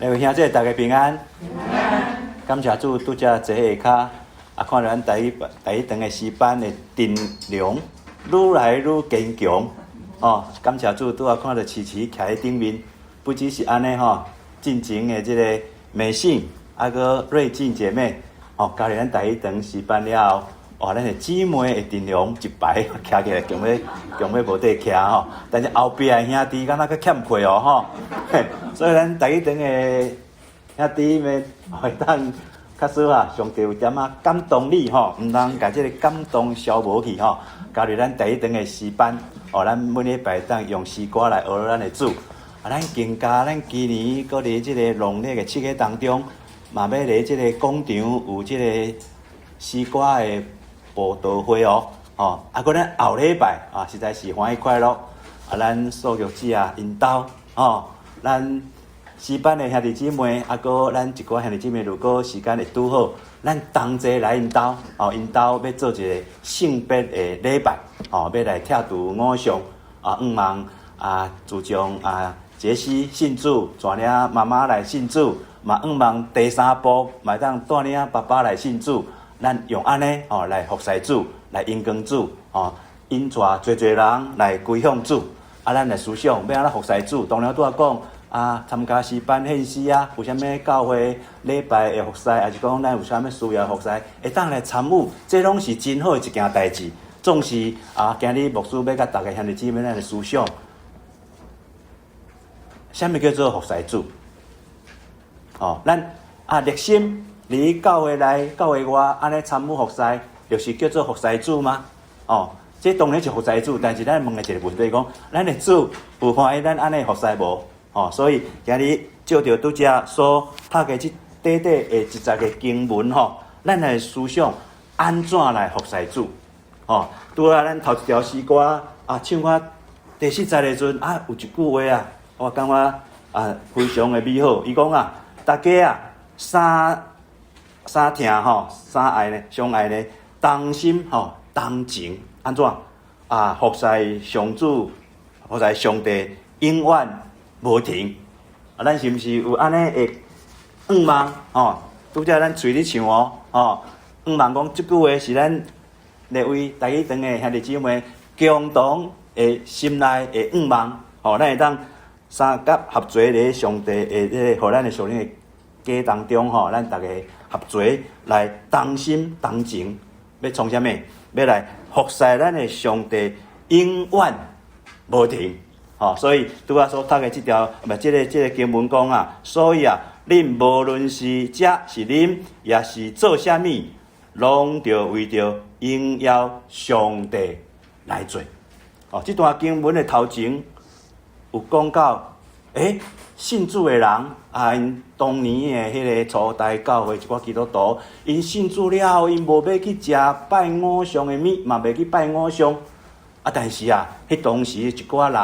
兩位兄弟，大家平安。感謝主，拄才坐下跤，啊，看著咱台語台語堂的詩班的陣容愈來愈堅強。哦，感謝主，拄仔看著琪琪徛佇頂面，不只是按呢吼，進前的這个美信，啊閣瑞靜姐妹，哦，加入咱台語堂詩班了後，哇，咱的姊妹的陣容一排徛起來，強欲強欲無地徛吼。但是後壁的兄弟敢若閣欠缺哦吼，所以咱台語堂的兄弟們會當較少啊，上帝有點仔感動你吼，毋通共這个感動消無去吼。加入咱台語堂的詩班，哦，咱每禮拜當用詩歌來學咱的主。啊，咱更加咱今年閣佇這个農曆的7月當中，嘛欲佇這个廣場有這个詩歌的佈道會哦，吼，啊，閣咱後禮拜啊，實在是歡喜快樂。啊，咱素玉姊啊，𪜶兜吼，咱詩班的兄弟姊妹，啊，閣咱一寡兄弟姊妹，如果時間會拄好，咱同齊來𪜶兜，哦，𪜶兜欲做一个聖別的禮拜，哦，欲來拆除偶像，啊，向望啊，自從啊，傑西信主，帶領媽媽來信主，嘛向望第三步，嘛會當帶領爸爸來信主。咱用按呢哦來服侍主，來榮光主，哦，引帶濟濟人來歸向主。啊，咱來思想欲按怎服侍主？當然拄仔講啊，參加詩班獻詩啊，有啥物教會禮拜的服侍，抑是講咱有啥物需要服侍，會當來參與，這攏是真好的一件代誌。總是啊，今日牧師欲共大家兄弟姊妹咱來思想，啥物叫做服侍主？哦，咱啊熱心佇教會內、教會外按呢參與服侍，就是叫做服侍主嗎？哦，這當然是服侍主，但是咱問的一个問題講，咱的主有歡喜咱按呢服侍無？哦，所以今日借著拄才所讀的這短短的一節的經文吼，咱來思想按怎來服侍主？吼，拄仔咱頭一條詩歌啊，唱到第四節的時陣啊，有一句話啊，我感覺啊非常的美好。伊講啊，大家啊三三疼吼，三愛呢，相愛呢，同心吼，同情，按怎啊？服侍上主，服侍上帝，永遠無停。啊，咱是毋是有按呢的向望？吼，拄才咱喙咧唱哦，吼，向望講這句話是咱列位台語堂的兄弟姊妹共同的心內的向望，吼，咱會當三甲合齊佇上帝的這个予咱的屬靈的家當中，吼，咱逐家合齊來同心同情，欲創啥物？欲來服侍咱的上帝，永遠無停。吼，所以拄仔所讀的這條，毋這个經文講啊，所以啊，恁無論是食是啉，抑是做啥物，攏著為著榮耀上帝來做。哦，這段經文的頭前有講到，信主的人啊，𪜶當年的彼个初代教會一寡基督徒，𪜶信主了後，𪜶無欲去食拜偶像的物，嘛袂去拜偶像。啊，但是啊，彼當時一寡人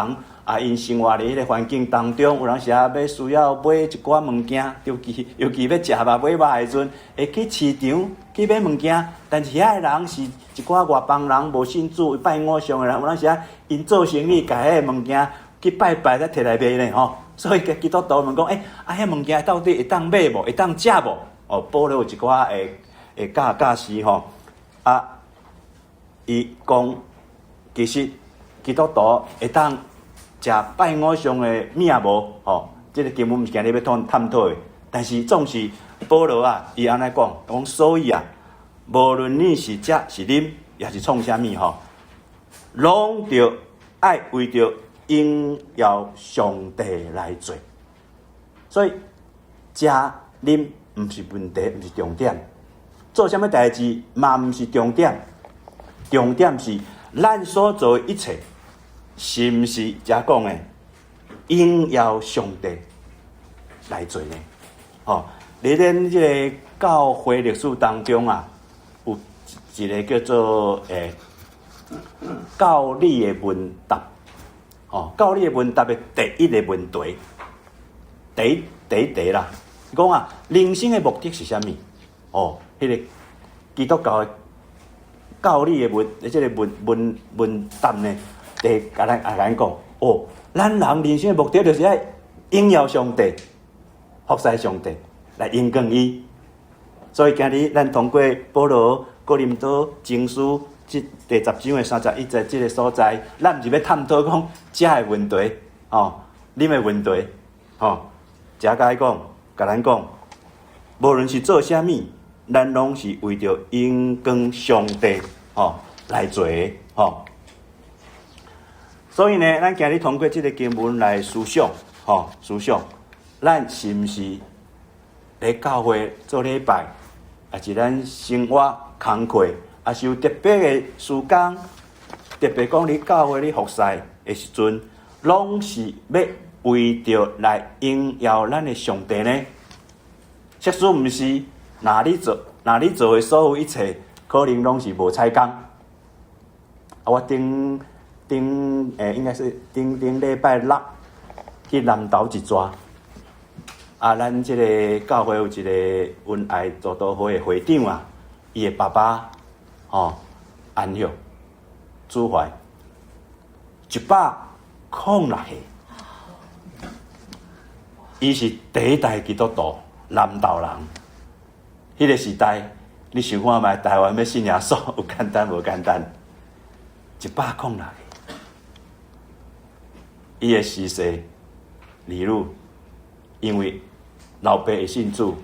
啊，𪜶生活佇彼个環境當中，有當時啊，欲需要買一寡物件，尤其欲食肉買肉的時陣，會去市場去買物件。但是遐个人是一寡外邦人，無信主、拜偶像的人，有當時啊，𪜶做生意，共彼个物件去拜拜，才提來賣呢吼。所以基督徒問講，啊，彼物件到底會當買無？會當食無？哦，保羅有一寡的的教教示吼。啊，伊講其實基督徒會當食拜偶像的物仔無？吼，這个經文毋是今日欲探討的。但是總是保羅啊，伊按呢講，講所以啊，無論你是食是啉，抑是創啥物吼，攏著愛為著榮耀上帝來做。所以食啉毋是問題，毋是重點。做啥物代誌嘛毋是重點，重點是咱所做的一切，是毋是遮講的榮耀上帝來做呢？吼，佇咱這个教會歷史當中啊，有一个叫做教理的問答，吼，教理的問答的第一个問題，第一題啦，講啊，人生的目的是啥物？哦，彼个基督教的教理的問，這个問答呢，第共咱講，哦，咱人人生的目的就是愛榮耀上帝。服侍上帝，來榮光伊。所以今日咱通過保羅哥林多前書這第十章的31節這个所在，咱毋是欲探討講食的問題，吼，啉的問題，吼，遮共講，共咱講，無論是做啥物，咱攏是為著榮光上帝，吼，來做的，吼。所以呢，咱今日通過這个經文來思想，吼，思想，咱是毋是佇教會做禮拜，抑是咱生活工課，抑是有特別的時間，特別講你教會你服侍的時陣，攏是欲為著來榮耀咱的上帝呢？即使毋是，若你做的所有一切，可能攏是無彩工。啊，我頂頂欸，應該是頂頂禮拜六去南投一逝。啊，咱這个教會有一个恩愛慕道會的會長啊，伊的爸爸吼安息主懷106歲，伊是第一代基督徒，南投人。彼个時代，你想看覓？台灣欲信耶穌有簡單無簡單？106歲，伊的婿婿兒女，因為老爸會信主，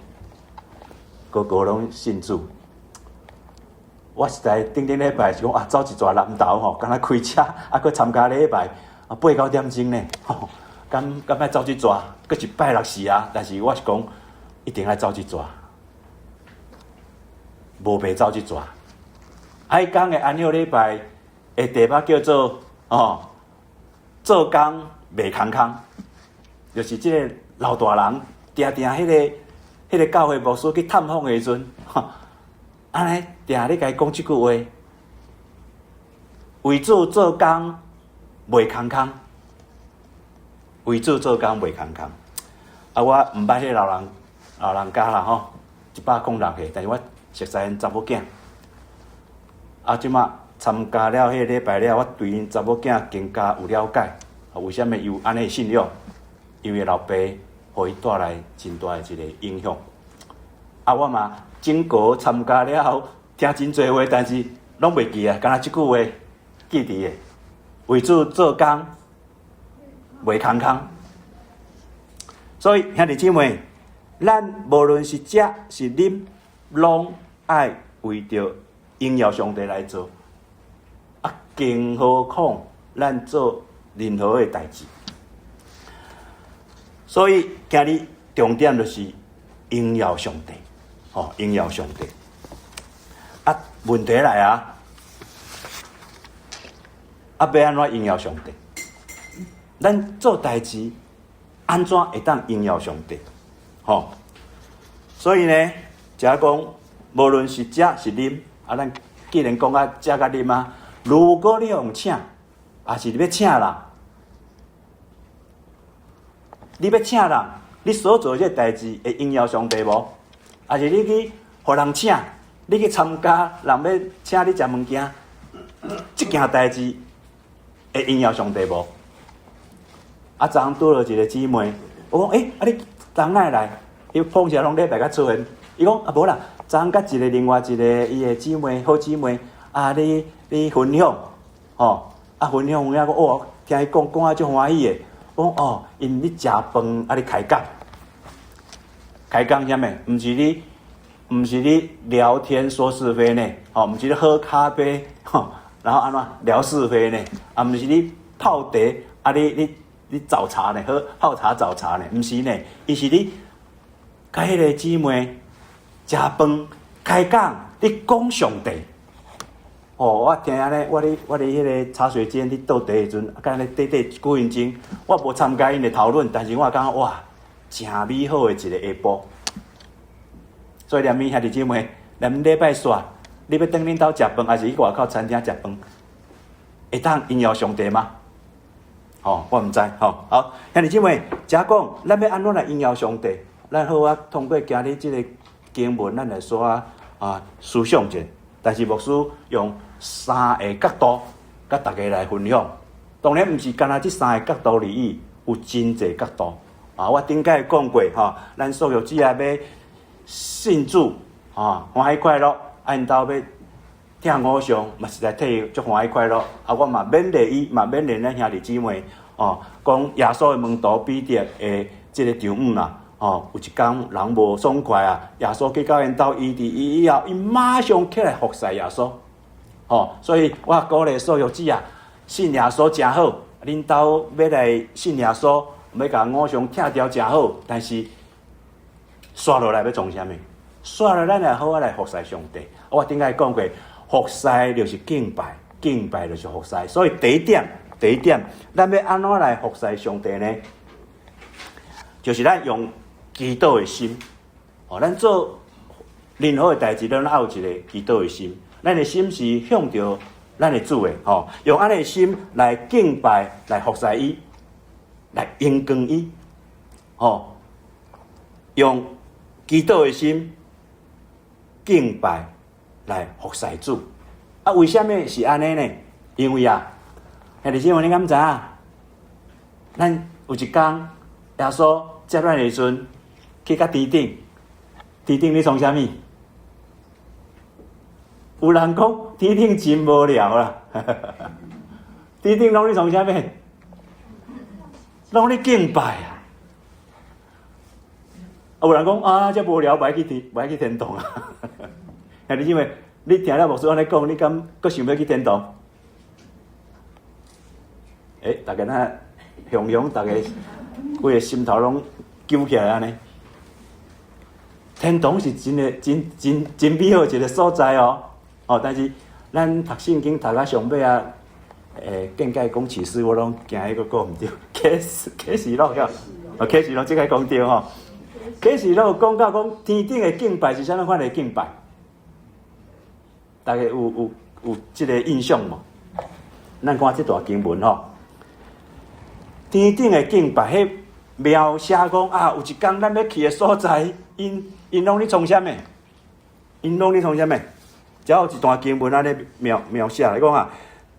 哥哥攏信主。我實在頂頂禮拜是講啊，走一逝南投吼，敢若開車啊，閣參加禮拜啊，八九點鐘呢，吼，敢敢欲走這逝，閣是拜六時啊。但是我是講，一定愛走這逝，無白走這逝。彼工的安息禮拜的題目叫做哦，做工袂空空，就是這个老大人定定彼个教會牧師去探訪的時陣，吼，按呢定咧共伊講這句話，為主做工袂空空，為主做工袂空空。啊，我毋捌彼个老人家啦吼，106歲，但是我熟似𪜶查某囝。啊，這馬參加了彼个禮拜了，我對𪜶查某囝更加有了解。啊，為啥物伊有按呢信仰？因為老爸予伊帶來真大的一个影響。啊，我嘛整個參加了後，聽真濟話，但是攏袂記啊，干焦這句話記佇的。為主做工袂空空。所以兄弟姊妹，咱無論是食是啉，攏愛為著榮耀上帝來做。啊，更何況咱做任何的代誌。所以今日重點就是榮耀上帝，吼，榮耀上帝。啊，問題來啊，啊，欲按怎榮耀上帝？咱做代誌按怎會當榮耀上帝？吼，所以呢，遮講無論是食是啉，啊，咱既然講啊食佮啉啊，如果你予請，抑是你欲請人，你欲請人，你所做這个代誌會榮耀上帝無？抑是你去予人請，你去參加人欲請你食物件，這件代誌會榮耀上帝無？啊，昨昏拄著一个姊妹，我講，欸，啊你昨昏哪會來？伊碰起來攏禮拜才出現。伊講啊，無啦，昨昏佮一个另外一个伊的姊妹，好姊妹，啊，你分享，吼，啊分享有影講，哦，聽伊講講啊足歡喜的。我講哦，𪜶咧食飯啊咧開講，開講啥物？毋是你聊天說是非呢？吼，毋是你喝咖啡，吼，然後按怎聊是非呢？啊，毋是你泡茶，啊你早茶呢？喝泡茶早茶呢？毋是呢，伊是你佮彼个姊妹食飯開講，你講上帝。哦，我聽按呢，我佇彼个茶水間咧倒茶的時陣，啊，按呢短短幾分鐘，我無參加𪜶的討論，但是我感覺哇，誠美好的一個下晡。所以連物兄弟姊妹，連禮拜煞，你欲轉恁兜食飯，抑是去外口餐廳食飯，會當榮耀上帝嗎？吼，我毋知，吼。好，兄弟姊妹，遮講，咱欲按怎來榮耀上帝？咱好啊，通過今日這个經文，咱來說啊啊思想者。但是牧師用三个角度，佮大家來分享。當然毋是干焦這三个角度而已，有真濟角度啊。啊，我頂擺講過吼，咱所有只要欲信主，啊，歡喜快樂，啊，𪜶兜欲疼偶像，嘛實在替伊足歡喜快樂。啊，我嘛勉勵伊，嘛勉勵咱兄弟姊妹，哦，講耶穌的門徒彼得的這个場面啊，哦，有一工人無爽快啊，耶穌去到𪜶兜醫治伊以後，伊馬上起來服侍耶穌。哦，所以我鼓勵所有姊啊，信耶穌誠好，恁兜欲來信耶穌，欲共偶像拆掉誠好，但是煞落來欲創啥物？煞落來咱來好好來服侍上帝。我頂擺講過，服侍就是敬拜，敬拜就是服侍。所以第一點，第一點，咱欲按怎來服侍上帝呢？就是咱用祈禱的心。哦，咱做任何的代誌，咱愛有一个祈禱的心。咱的心是向著咱的主的，吼，用按呢的心來敬拜，來服侍伊，來榮光伊，吼，用祈禱的心敬拜來服侍主。啊，為啥物是按呢呢？因為啊，兄弟姊妹，你敢知影？咱有一工耶穌接咱的時陣，去到天頂，天頂咧創啥物？有人講天頂真無聊啦，天頂攏咧創啥物？攏咧敬拜啊！啊，有人講啊，這無聊，無愛去天堂啊！兄弟姊妹，你聽了牧師按呢講，你敢閣想欲去天堂？欸，逐家若雄雄，逐家規个心頭攏揪起來按呢。天堂是真的、真真真美好一个所在哦。哦，但是咱讀聖經讀到上尾啊，欸，見解講啟示，我攏驚彼个講毋對。啟示錄呀，哦，啟示錄這个講對吼。啟示錄講到講天頂的敬拜是啥物款的敬拜？大家有這个印象無？咱看這段經文吼，天頂的敬拜，彼描寫講啊，有一工咱欲去的所在，𪜶𪜶攏咧創啥物？𪜶攏咧創啥物？遮有一段經文按呢描寫來講啊，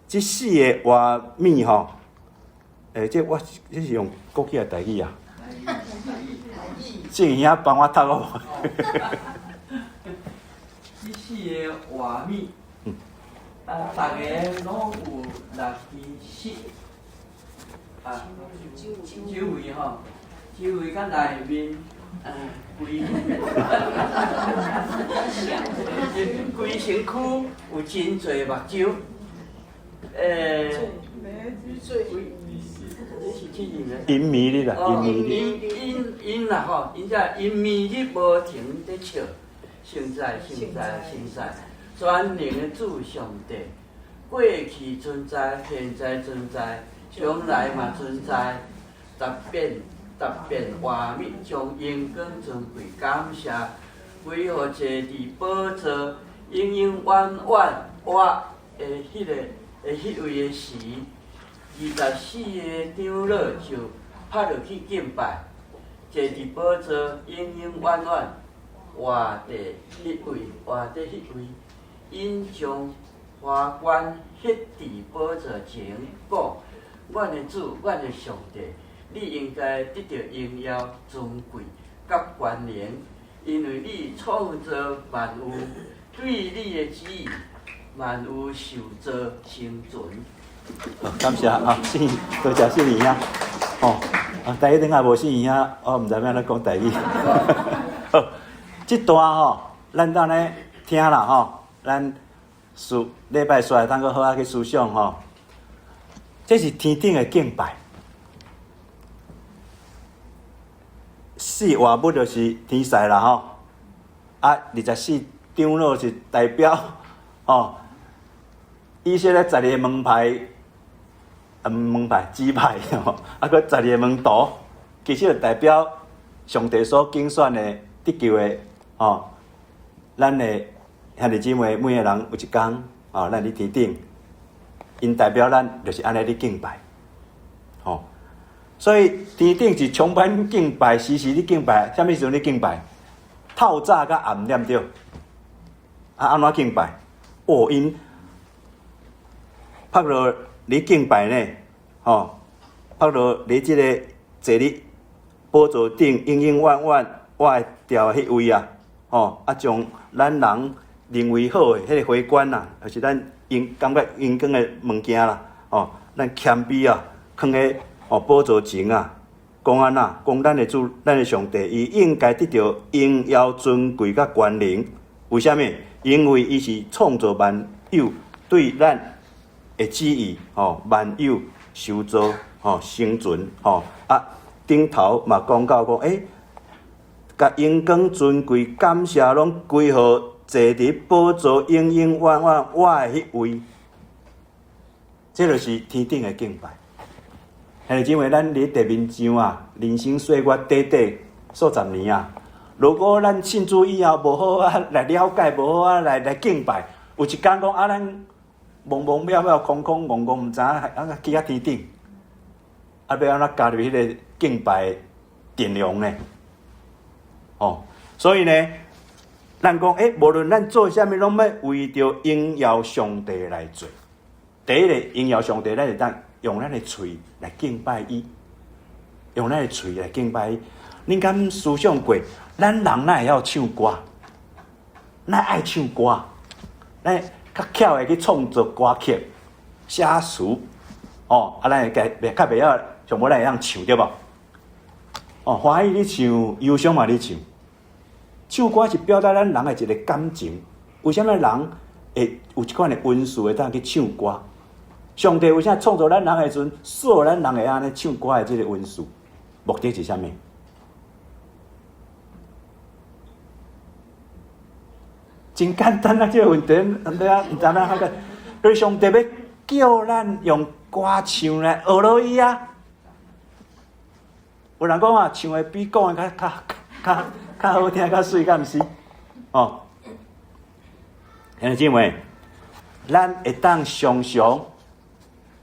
這四个活物吼，欸，這我這是用國語抑台語啊？正兄幫我讀好無？這四个活物，啊，逐个攏有六支翼，啊，周圍吼，周圍佮內面，規身軀有真濟目睭，欸，陰暝日啦，陰暝日。𪜶𪜶啦吼，𪜶這陰暝日無停咧笑，聖哉聖哉聖哉，全能的主上帝，過去存在，現在存在，將來嘛存在，十變十變活物將榮光尊貴感謝，歸予坐佇寶座永永遠遠活的彼个的彼位的時，24个長老就拍落去敬拜，坐佇寶座永永遠遠活的彼位，活的彼位，𪜶將華冠彼佇寶座前，講：阮的主，阮的上帝，你應該得著榮耀、尊貴、佮權能，因為你創造萬有，對你的旨意，萬有受造生存。感謝啊，信多謝信兄。哦，啊，台語頂下無信兄，我毋知欲按怎講台語。好，這段吼，咱當咧聽啦吼，咱思禮拜煞通閣好好去思想吼。這是天頂的敬拜，四活物就是天使啦吼，啊，24長老是代表吼，以色列十二个門派，門派支派吼，啊，閣十二个門徒，其實就代表上帝所揀選的得救的吼，咱的兄弟姊妹每个人有一工吼，咱佇天頂。𪜶代表咱就是按呢咧敬拜，吼，所以天頂是充滿敬拜，時時咧敬拜。啥物時陣咧敬拜？透早佮暗對毋對？啊，按怎敬拜？哦，𪜶拍落咧敬拜呢，吼，拍落咧這个坐佇寶座頂永永遠遠活著的彼位啊，吼啊，將咱人認為好的彼个花冠啊，就是咱應感覺榮光的物件啦，吼，咱謙卑啊，囥佇哦寶座前啊，講按怎？講咱的主，咱的上帝，伊應該得著榮耀尊貴佮權能。為啥物？因為伊是創造萬有，對咱的旨意，吼萬有受造，吼生存，吼啊頂頭嘛講到講，欸，共榮光尊貴感謝攏歸予坐佇寶座永永遠遠活的彼位。這就是天頂的敬拜。兄弟姊妹，咱佇地面上啊，人生歲月短短數十年啊。如果咱信主以後無好好來了解，無好好來敬拜，有一工講啊，咱茫茫渺渺空空戇戇，毋知影按怎去到天頂，啊，欲按怎加入彼个敬拜陣容呢？哦，所以呢，咱講欸，無論咱做啥物，攏欲為著榮耀上帝來做。第一个榮耀上帝，咱會當用咱的喙來敬拜伊，用咱的喙來敬拜伊。恁敢思想過，咱人哪會曉唱歌？哪愛唱歌？咱較巧的去創作歌曲、寫詞，哦，啊，咱會較較袂曉，上無咱會曉唱對無？哦，歡喜你唱，憂傷嘛你唱。唱歌是表達咱人的一个感情。為啥物人會有這款的恩賜會當去唱歌？上帝為啥創造咱人的時陣，賜咱人會按呢唱歌的這个恩賜？目的是啥物？真簡單啊！這个問題，毋知影毋知影怎個？就是上帝欲叫咱用歌唱來學落伊啊！有人講啊，唱的比講的較較較較好聽，較媠，敢毋是？哦，兄弟姊妹，咱會當常常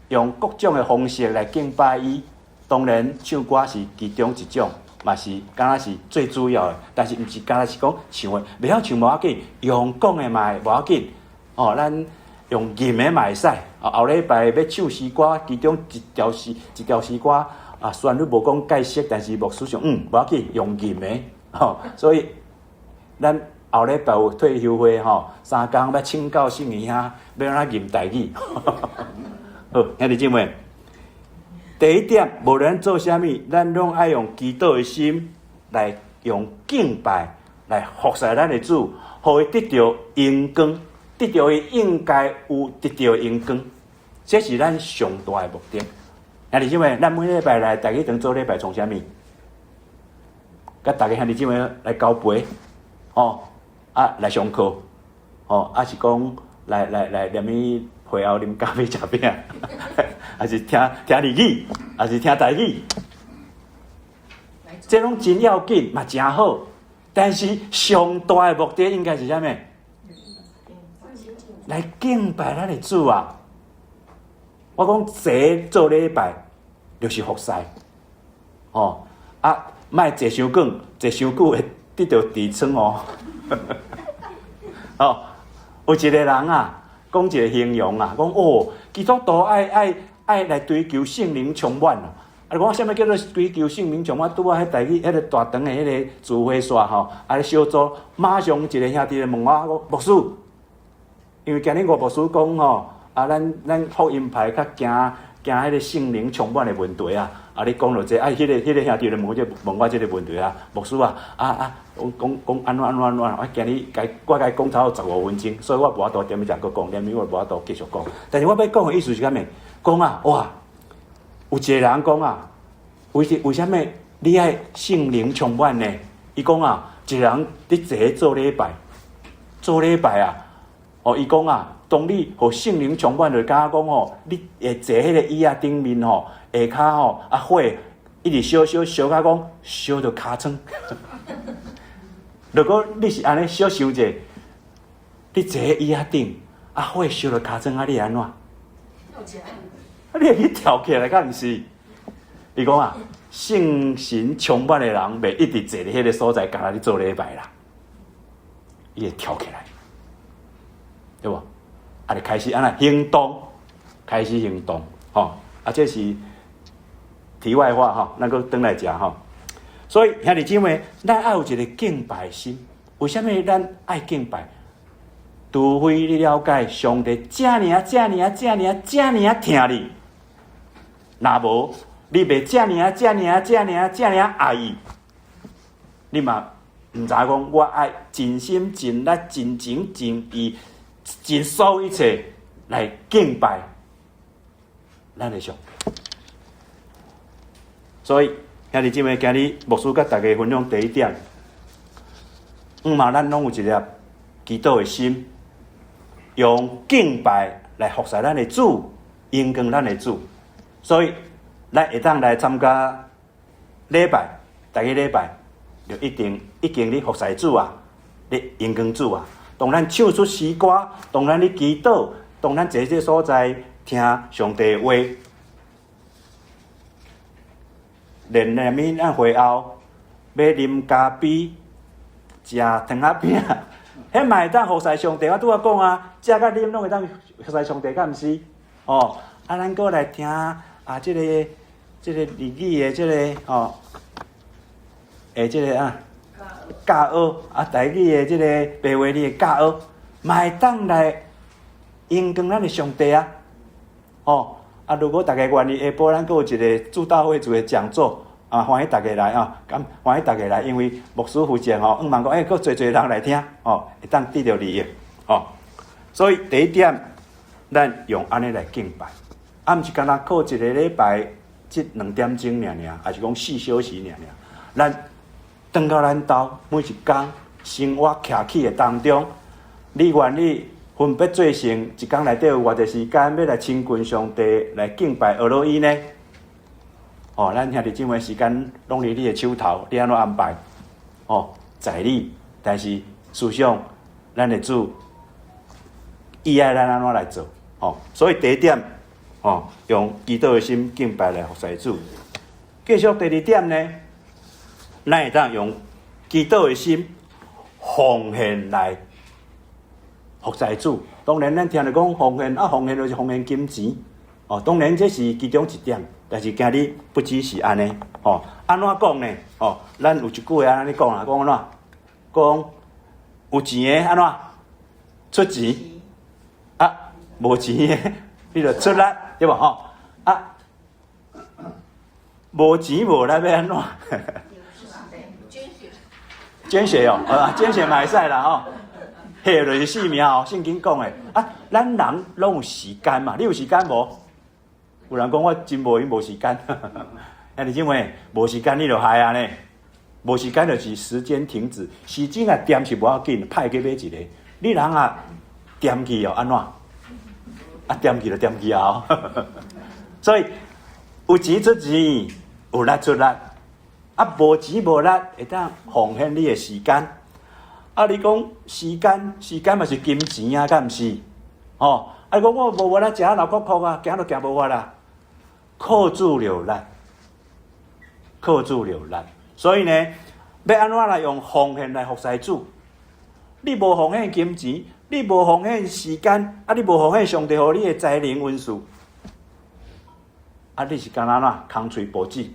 用各種的方式來敬拜伊。當然，唱歌是其中一種，嘛是敢若是最主要的。但是，毋是敢若是講唱的，袂曉唱無要緊，用講的嘛會無要緊。哦，咱用吟的嘛會使。哦，後禮拜欲唱詩歌，其中一條詩一條詩歌啊，雖然你無講解釋，但是牧師想，嗯，無要緊，用吟的。吼，所以咱後禮拜有退休會吼，三工欲請教聖嬰兄，欲按怎吟台語。好，兄弟姊妹，第一點，無論做啥物，咱攏愛用祈禱的心來用敬拜來服侍咱的主，予伊得著榮光，得著伊應該有得著榮光，這是咱上大的目的。兄弟姊妹，咱每禮拜來大家當做禮拜創啥物？佮大家兄弟姊妹來交陪，吼啊來上課，吼啊是講來來來踮去會後啉咖啡食餅，還是聽聽日語，還是聽台語，這攏真要緊嘛，真好。但是上大的目的應該是啥物？來敬拜咱的主啊！我講坐做禮拜就是服侍，吼啊，莫坐傷久，坐傷久會得著痔瘡哦。哦，有一個人啊，講一個形容啊，講哦，基督徒愛愛愛來追求聖靈充滿啊！啊，講啥物叫做追求聖靈充滿？拄仔彼台語，彼個大長的彼個聚會煞吼，啊，小組馬上一个兄弟來問我，講牧師，因為今日吳牧師講吼，啊，咱咱福音派較驚驚彼個聖靈充滿的問題啊！啊，你講著這個，啊，彼個彼個兄弟來問我這問我這个問題啊，牧師啊，啊啊，講講講按怎按怎按怎，我今日共我共伊講差不多十五分鐘，所以我無法度踮咧遮閣講，連我無法度繼續講。但是我欲講的意思是啥物？講啊，哇，有一個人講啊，為為啥物你愛聖靈充滿呢？伊講啊，一個人佇坐咧做禮拜，做禮拜啊，哦，伊講啊，當你予聖靈充滿，就敢若講吼，你會坐彼个椅仔頂面吼，下跤吼啊火一直燒燒燒甲講燒著尻川。如果你是按呢小想者，你坐佇椅仔頂，啊火燒著尻川，啊你會按怎？啊你會去跳起來，敢毋是？伊講啊，聖神充滿的人，袂一直坐佇彼个所在，干焦咧做禮拜啦，伊會跳起來，對無？啊，就開始按怎行動，開始行動，吼！啊，這是題外話吼，咱閣轉來食吼。所以兄弟姊妹，咱愛有一个敬拜心。為啥物咱愛敬拜？除非你了解上帝遮爾仔遮爾仔遮爾仔遮爾仔疼你，若無你袂遮爾仔遮爾仔遮爾仔遮爾仔愛伊，你嘛毋知講我愛盡心盡力盡情盡意盡所有一切來敬拜咱的上帝。所以兄弟姊妹，今日牧師佮大家分享第一點，毋嘛咱攏有一粒祈禱的心，用敬拜來服侍咱的主，榮光咱的主。所以，咱會當來參加禮拜，逐个禮拜就一定已經咧服侍主啊，咧榮光主啊。當咱唱出詩歌，當咱咧祈禱，當咱坐這個所在聽上帝的話，連連物咱會後欲啉咖啡、食糖仔餅，彼嘛會當服侍上帝。我拄仔講啊，食佮啉攏會當服侍上帝，敢毋是？哦，啊，咱閣來聽啊，這個日語的這個吼，欸，這個啊教學啊，台語的這個白話字的教學，嘛會當來榮光咱的上帝啊！哦，啊，如果大家願意，下晡咱閣有一個主禱會做個講座，啊，歡迎大家來啊，咁歡迎大家來，因為牧師負責吼，向望講，欸，閣濟濟人來聽，哦，會當得著利益，哦。所以第一點，咱用按呢來敬拜，啊，毋是干焦靠一個禮拜這兩點鐘爾爾，抑是講四小時爾爾，咱轉到咱兜每一工生活徛起的當中，你願意分別做成一工內底有偌濟時間，欲來親近上帝，來敬拜阿羅伊呢？哦，咱兄弟姊妹時間攏佇你的手頭，你按怎安排？哦，在你，但是思想，咱的主伊愛咱按怎來做？哦，所以第一點，哦，用祈禱的心敬拜來服侍主。繼續第二點呢，咱會當用祈禱的心奉獻來服侍主。當然，咱聽著講奉獻啊，奉獻就是奉獻金錢。哦，當然這是其中一點，但是今日不只是按呢。哦，按怎講呢？哦，咱有一句話按呢講啦，講按怎？講有錢的按怎出錢，啊，無錢的你就出力，對無吼？啊，無錢無力欲按怎？捐血，捐血哦，啊，捐血嘛會使啦吼。血就是性命哦，聖經講的啊，咱人攏有時間嘛，你有時間無？有人講我真無閒無時間，兄弟姊妹，無時間你就害啊呢？無時間就是時間停止，時間啊恬是無要緊，歹去買一个，你人啊恬去哦，按怎？啊恬去就恬去啊！所以有錢出錢，有力出力，啊無錢無力會當奉獻你的時間。啊你講時間，時間嘛是金錢啊，敢毋是？吼！啊你講我無法啦，食流苦苦啊，行都行無法啦。靠主著力，靠主著力。所以呢，欲按怎來用奉獻來服侍主？你無奉獻金錢，你無奉獻時間，啊，你無奉獻上帝予你的才能恩賜，啊，你是干焦怎空喙哺子？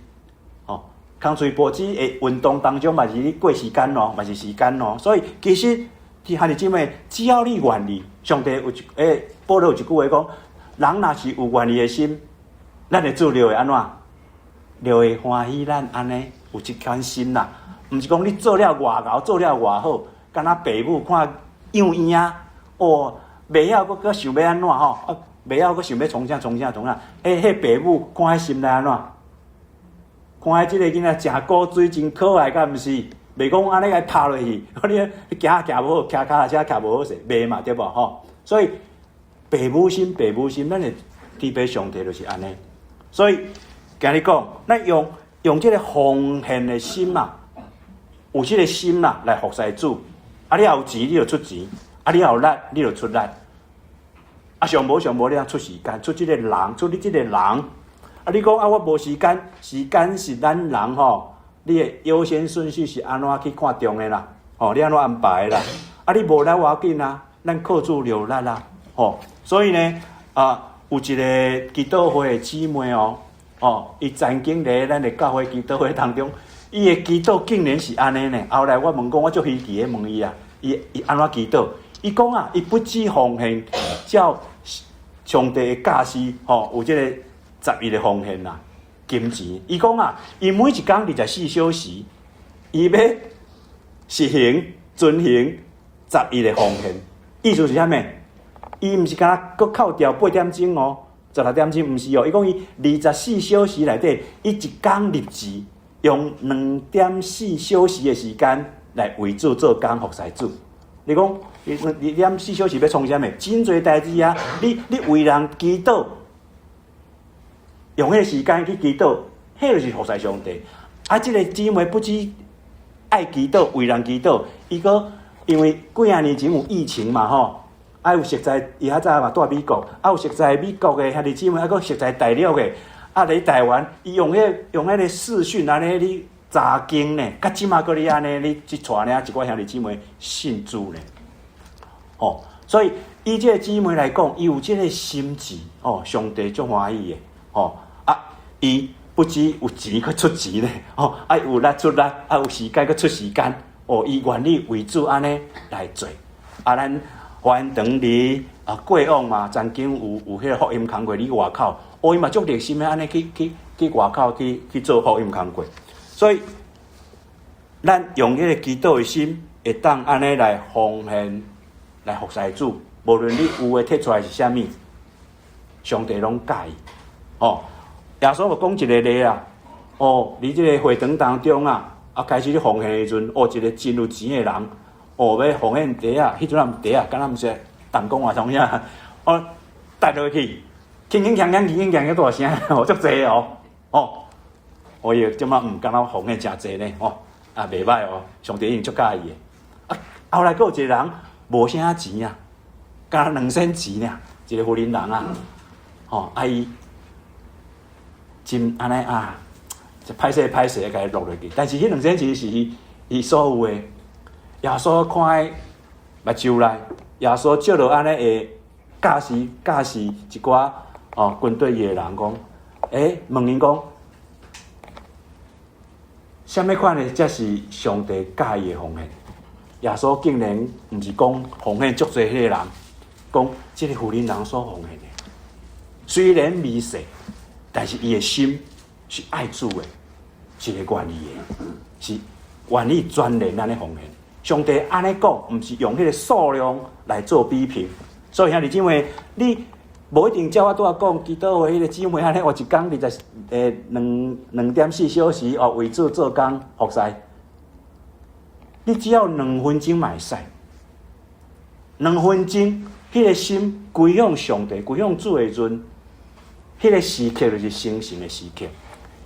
吼，空喙哺子的運動當中嘛是咧過時間哦，嘛是時間哦。所以其實，兄弟姊妹，只要你願意，上帝有一保羅有一句話講：人若是有願意的心，咱的主就會按怎？就會歡喜咱按呢有這款心啦。毋是講你做了偌𠢕，做了偌好，敢若爸母看養嬰，哦，袂曉閣閣想欲按怎吼？啊，袂曉閣想欲創啥創啥創啥？彼爸母看彼心內按怎？看彼這個囡仔誠古錐，真可愛，敢毋是？袂講按呢共伊拍落去，你行行無好，騎腳踏車騎無好勢，袂嘛對無吼？所以爸母心，爸母心，咱的天父上帝就是按呢。所以今日講，咱用這個奉獻的心啊，有這個心啊，來服侍主。啊，你若有錢，你就出錢；啊，你若有力，你就出力。啊，上無上無，你通出時間，出這個人，出你這個人。啊，你講啊，我無時間，時間是咱人吼，你的優先順序是按怎去看重的啦？吼，你按怎安排的啦？啊，你無力無要緊啊，咱靠主著力啦，吼。所以呢，啊，有一個祈禱會的姊妹哦，哦，伊曾經佇咱的教會祈禱會當中，伊的祈禱竟然是按呢呢。後來我問講，我足稀奇的問伊啊，伊按怎祈禱？伊講啊，伊不止奉獻，照上帝的教示，吼，有這个十一的奉獻啦，金錢。伊講啊，伊每一工24小時，伊欲實行遵行十一的奉獻。意思是啥物？伊毋是干焦閣扣掉8點鐘哦，16點鐘毋是哦。伊講伊二十四小時內底，伊一工立志用2.4小時的時間來為主做工服侍主。你講，你2.4小時欲創啥物？真濟代誌啊！你為人祈禱，用彼个時間去祈禱，彼就是服侍上帝。啊，這个姊妹不止愛祈禱，為人祈禱，伊閣因為幾仔年前有疫情嘛吼，啊有熟似伊較早嘛蹛美國，啊有熟似美國的兄弟姊妹，啊閣熟似大陸的，啊佇台灣，伊用彼个視訊按呢咧查經呢，佮這馬閣咧按呢咧去帶領一寡兄弟姊妹信主呢。哦，所以以這个姊妹來講，伊有這个心志，哦，上帝足歡喜的，哦，啊，伊不止有錢閣出錢咧，哦，啊有力出力，啊有時間閣出時間，哦，伊願意為主按呢來做，啊，咱華嚴堂佇啊過往嘛，曾經有彼个福音工課佇外口，哦，伊嘛足熱心的按呢去外口去做福音工課，所以咱用彼个祈禱的心，會當按呢來奉獻，來服侍主，無論你有的提出來是啥物，上帝攏佮意。哦，耶穌有講一个例啊，哦，佇這个會堂當中啊，啊開始咧奉獻的時陣，哦，一个真有錢的人，哦，欲奉獻袋仔，彼陣也毋袋仔，敢若毋是彈弓啊，創啥？哦，擲落去，輕輕鏘鏘，輕輕鏘鏘，大聲，哦，足濟哦，哦，哦伊這馬毋敢若奉獻誠濟呢，哦，啊，袂䆀哦，上帝已經足佮意的。啊，後來閣有一个人無啥錢啊，敢若2仙錢爾，一个婦人人啊，吼，啊伊真按呢啊，就歹勢歹勢共伊落落去，但是彼2仙錢是伊所有的。耶穌看佇目睭內，耶穌照著按呢會教示教示一寡哦軍隊伊的人講，欸，問𪜶講，啥物款的才是上帝佮意的奉獻？耶穌竟然毋是講奉獻足濟彼个人，講這个婦人人所奉獻的，雖然微細，但是伊的心是愛主的，是會願意的，是願意全然按呢奉獻。上帝按呢講，毋是用彼个數量來做比拼。所以兄弟姊妹，你無一定照我拄仔講，祈禱會彼个姊妹按呢，我一工二十欸2.4小時哦，為主做工服侍。你只要兩分鐘嘛會使，兩分鐘，彼个心歸向上帝、歸向主的時陣，彼个時刻就是成聖的時刻，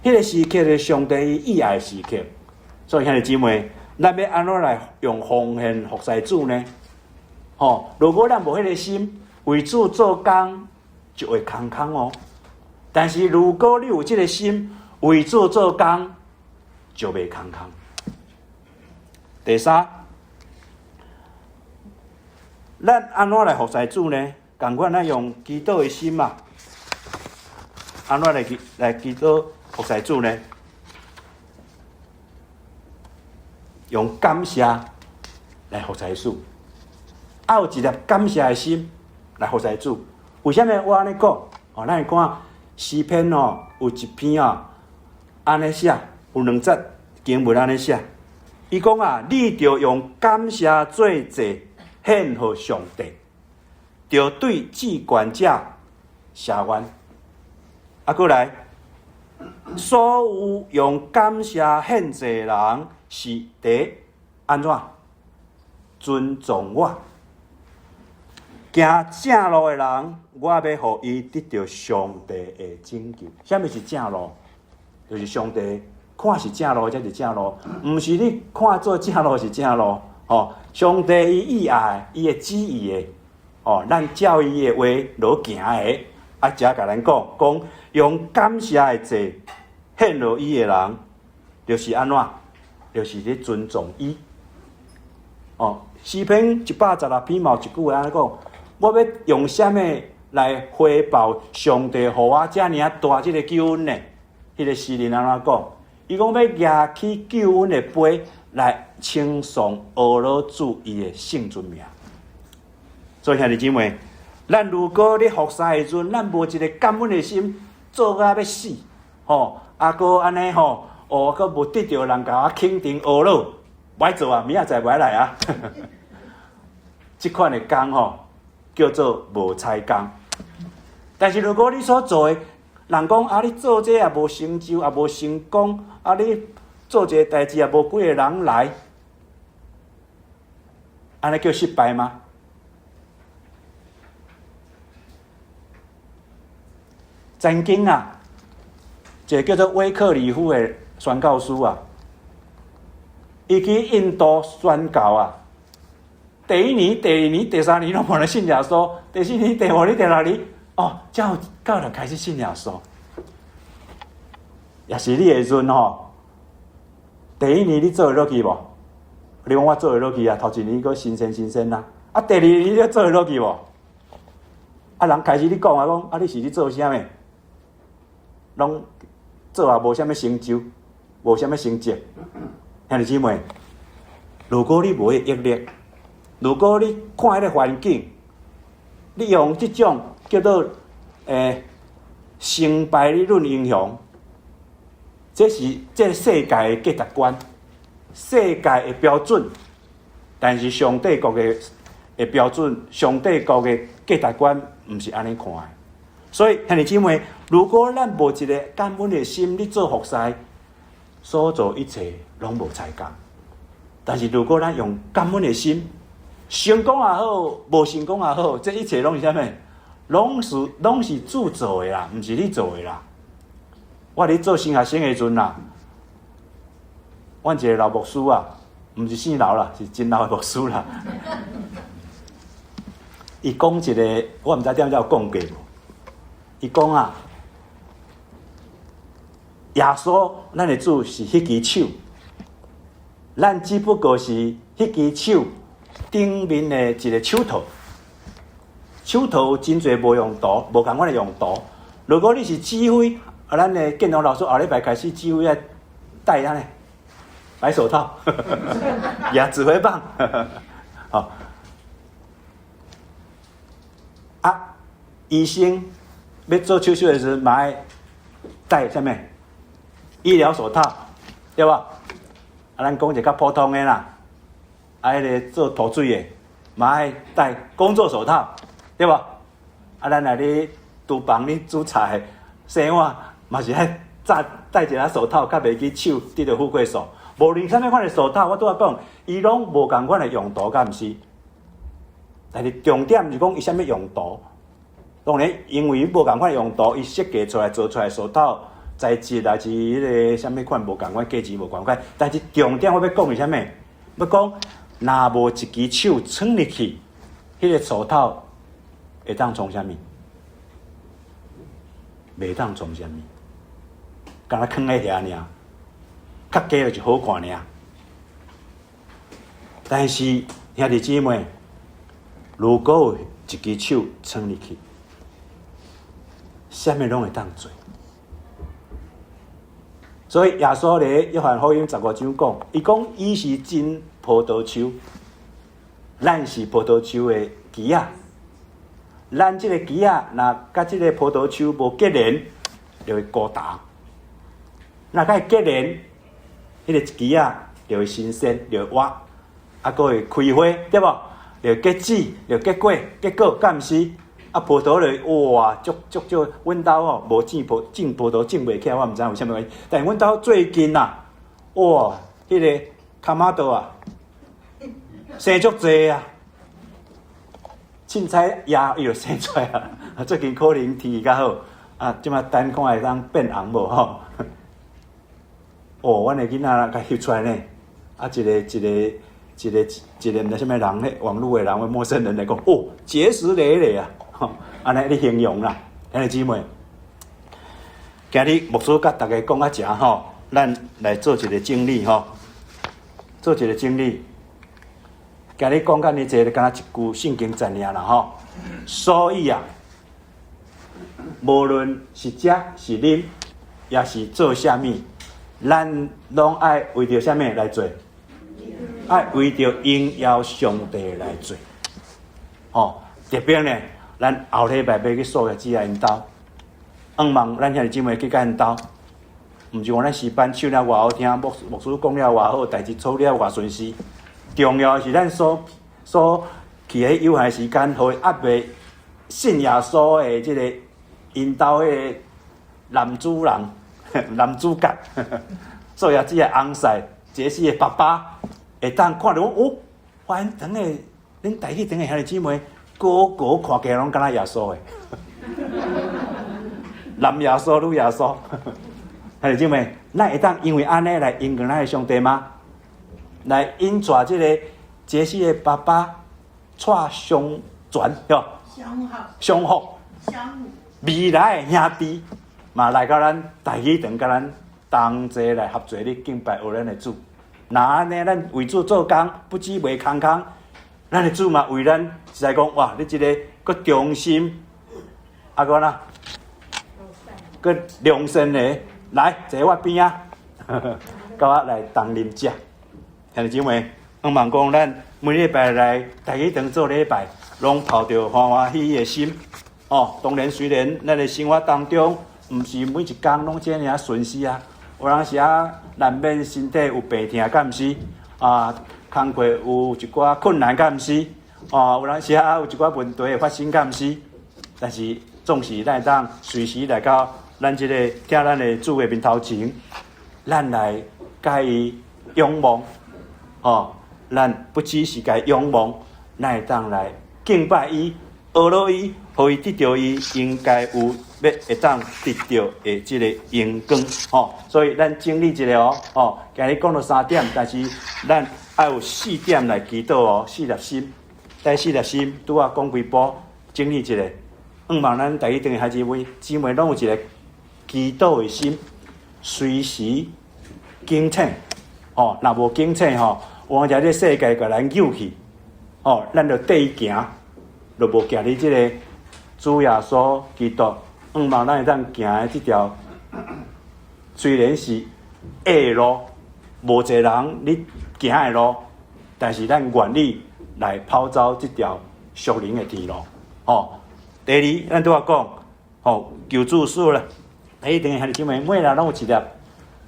彼个時刻就是上帝伊喜愛的時刻。所以兄弟姊妹，咱欲按怎來用奉獻服侍主呢？吼，如果咱無彼个心為主做工，就會空空哦。但是如果你有這个心為主做工，就袂空空。第三，咱按怎來服侍主呢？仝款咱用祈禱的心嘛，按怎來祈禱服侍主呢？用感謝來服侍主，啊有一粒感謝的心來服侍主。為啥物我按呢講？哦，咱來看詩篇哦，有一篇哦，按呢寫，有兩節經文按呢寫。伊講啊，你著用感謝做祭獻予上帝，著對至懸者謝願。啊，閣來，所有用感謝獻祭的人是佇按怎尊重我？行正路的人，我欲予伊得著上帝的拯救。啥物是正路？就是上帝看是正路，才是正路，毋是你看做正路是正路。吼，上帝伊意愛，伊的旨意的，哦，咱照伊的話落行的，啊，遮共咱講，講用感謝的祭獻予伊的人，就是按怎？就是咧尊重伊。哦，詩篇116篇嘛有一句話按呢講，我欲用啥物來回報上帝予我遮爾仔大這个救恩呢？彼个詩人按怎講？伊講欲舉起救恩的杯來稱頌呵咾主伊的聖尊名。所以兄弟姊妹，咱如果咧服侍的時陣，咱無一個感恩的心，做甲欲死，吼，啊，閣按呢吼，哦，閣無得著人共我肯定呵咾，無愛做啊，明仔載無愛來啊。這款的工吼，叫做無彩工。但是如果你所做的，人講啊，你做這也無成就，也無成功，啊，你做這個代誌也無幾個人來，按呢叫失敗嗎？曾經啊，一個叫做威克里夫的宣教師啊，伊去印度宣教啊，第一年、第二年、第三年攏無人信耶穌，第四年、第五年、第六年，哦，才有教人開始信耶穌。也是你的時陣吼，第一年你做會落去無？你講我做會落去啊，頭一年閣新鮮新鮮啦。啊，第二年你做會落去無？啊，人開始咧講啊，講啊，你是咧做啥物？攏做也無啥物成就，無啥物成績。兄弟姊妹，如果你無彼個毅力，如果你看彼個環境，你用這種叫做成敗咧論英雄，這是這個世界的價值觀，世界的標準。但是上帝國的標準，上帝國的價值觀，毋是按呢看的。所以兄弟姊妹，如果咱無一個感恩的心，咧做服侍，所做一切攏無彩工。但是如果咱用感恩的心，成功也好，無成功也好，這一切攏是啥物？攏是主做的啦，毋是你做的啦。我咧做新學生的時陣啦，阮一個老牧師啊，毋是姓老啦，是真老的牧師啦。伊講一個，我毋知踮遮有講過無？伊講啊，耶穌咱的主是彼支手，咱只不過是彼支手頂面的一個手套。手套有真濟無用途，無仝款的用途。如果你是指揮，啊，咱的建龍老師後禮拜開始指揮愛戴按呢白手套，舉指揮棒，好。啊，醫生欲做手術的時陣，嘛愛戴啥物？醫療手套，對無？啊，咱講一個較普通的啦，啊，彼個做塗水的，嘛愛戴工作手套，對無？啊，咱來咧廚房咧煮菜、洗碗，嘛是愛戴戴一下手套，較袂去手得著富貴素。無論啥物款的手套，我拄仔講，伊攏無仝款的用途，敢毋是？但是重點是講伊啥物用途。當然，因為無仝款用途，伊設計出來做出來手套材質，還是彼個啥物款無仝款，價錢無仝款。但是重點我欲講是啥物？欲講若無一支手穿入去，彼個手套會當創啥物？袂當創啥物？敢若囥咧遐爾，較加就是好看爾。但是兄弟姊妹，如果有一支手穿入去，啥物攏會當做。所以耶穌咧約翰福音15章講，伊講伊是真葡萄樹，咱是葡萄樹的枝仔。咱這個枝仔若佮這個葡萄樹無結連，就會孤單。若佮伊結連，彼個枝仔就會新鮮，就會活，啊，閣會開花，對無？就會結籽，就結果，結果敢毋是？啊，葡萄就哇，足足足，阮兜哦無種葡種葡萄種袂起來，我毋知為啥物原因。但阮兜最近啊，哇，彼個卡瑪多啊，生足濟啊，凊彩壓伊就生出來啊。最近可能天氣較好，啊，這馬等看會當變紅無吼？哦，阮的囡仔共翕出來呢，啊，一個一個一個一個毋知啥物人咧，網路的人，陌生人來講，哦，結實累累啊！按呢咧形容啦，兄弟姊妹，今日牧師佮大家講到遮吼，咱來做一個整理吼，做一個整理。今日講甲爾濟，敢若一句聖經節爾啦吼。所以啊，無論是食是啉，抑是做啥物，咱攏愛為著啥物來做？愛為著榮耀上帝來做。吼，特別呢，咱後禮拜欲去素業姊仔𪜶兜，向望咱兄弟姊妹去佮𪜶兜，毋是講咱詩班唱了偌好聽，牧師講了偌好，代誌處理了偌順遂。重要的是咱所去的有限時間，予猶未信耶穌的這个𪜶兜彼個男主人、男主角，素業姊的翁婿，傑西的爸爸，會當看著講哦，發現當個恁台語堂的兄弟姊妹，个个看起來攏敢若耶穌的，男耶穌、女耶穌，兄弟姊妹，咱會當因為按呢來榮光咱的上帝嗎？來引帶這个傑西的爸爸帶雙全，對相福，相福，未來的兄弟嘛來到咱台語堂，佮咱同齊來合作咧敬拜學咱的主。若按呢，咱為主做工，不止袂空空，咱的主嘛為咱實在講，哇！你這个閣忠心，啊閣哪，閣良善的，來坐我邊仔，佮我來同啉食。兄弟姊妹，向望講咱每禮拜來台語堂做禮拜，攏抱著歡歡喜喜的心。哦，當然雖然咱的生活當中，毋是每一工攏這爾順遂啊，有當時啊難免身體有病痛，敢毋是？啊，工課有一寡困難，敢毋是？哦，有當時啊有一寡問題會發生，敢毋是？但是總是咱會當隨時來到咱這个疼咱的主的面頭前，咱來共伊仰望。哦，咱不只是共伊仰望，咱會當來敬拜伊、學落伊，予伊得著伊應該有欲會當得著的這个榮光。吼，所以咱整理一下哦，吼，今日講了三點，但是咱愛有四點來祈禱哦，四粒心，第四粒心拄仔講幾步，整理一下。向望咱台語堂的兄姊妹，姊妹攏有一个祈禱的心，隨時警醒。哦，若無警醒吼，有當時這世界共咱誘去，哦，咱就綴伊行，就無行佇這个主耶穌基督。向望咱會當行的這條，雖然是狹路，無濟人咧行的路，但是咱願意來跑走這條屬靈的天路。哦，第二，咱拄仔講，吼，求主賜啦，台語堂兄弟姊妹，每人攏有一粒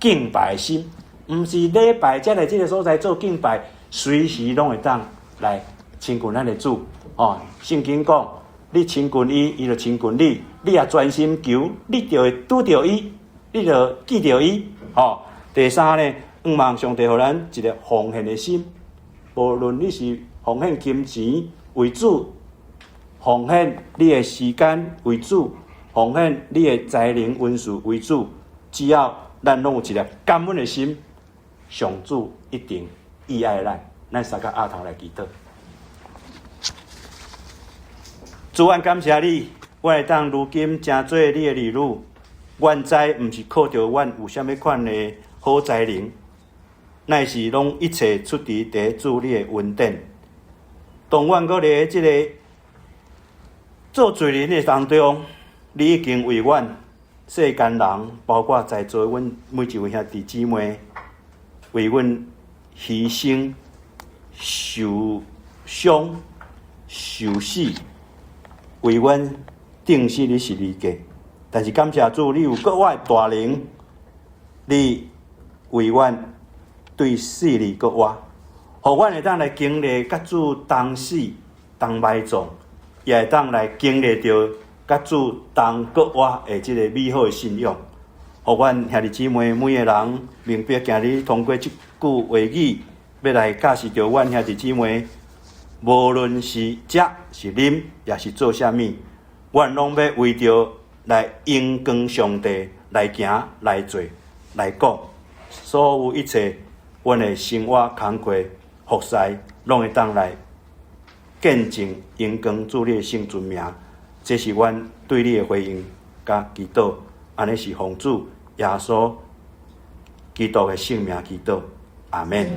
敬拜心。毋是禮拜才來這个所在做敬拜，隨時攏會當來親近咱的主。哦，聖經講，你親近伊，伊就親近你；你若專心求，你就會拄著伊，你就見著伊。吼，第三呢，向望上帝予咱一个奉獻的心，無論你是奉獻金錢為主，奉獻你的時間為主，奉獻你的才能恩賜為主，只要咱攏有一个感恩的心，上主一定意愛咱。咱三个阿頭來祈禱。主，阮感謝你，阮會當如今成做你的兒女。阮知毋是靠著阮有啥物款的好才能，乃是攏一切出佇第主你的恩典。當阮閣佇這个做罪人的當中，你已經為阮世間人，包括在座阮每一位兄弟姊妹，為阮犧牲、受傷、受死，為阮釘死佇十字架。但是感謝主，你有格外大能，你為阮對死裡閣活，予阮會當來經歷佮主同死同埋葬，也會當來經歷著佮主同閣活的這个美好的信仰。予阮兄弟姊妹每个人明白，今日通過這句話語，欲來教示著阮兄弟姊妹，無論是食是啉，抑是做啥物，阮攏欲為著來榮光上帝來行來做來講，所有一切，阮的生活工課服侍，攏會當來見證榮光主你的聖尊名。這是阮對你的回應佮祈禱，按呢是奉主耶穌基督的聖名祈禱，阿們。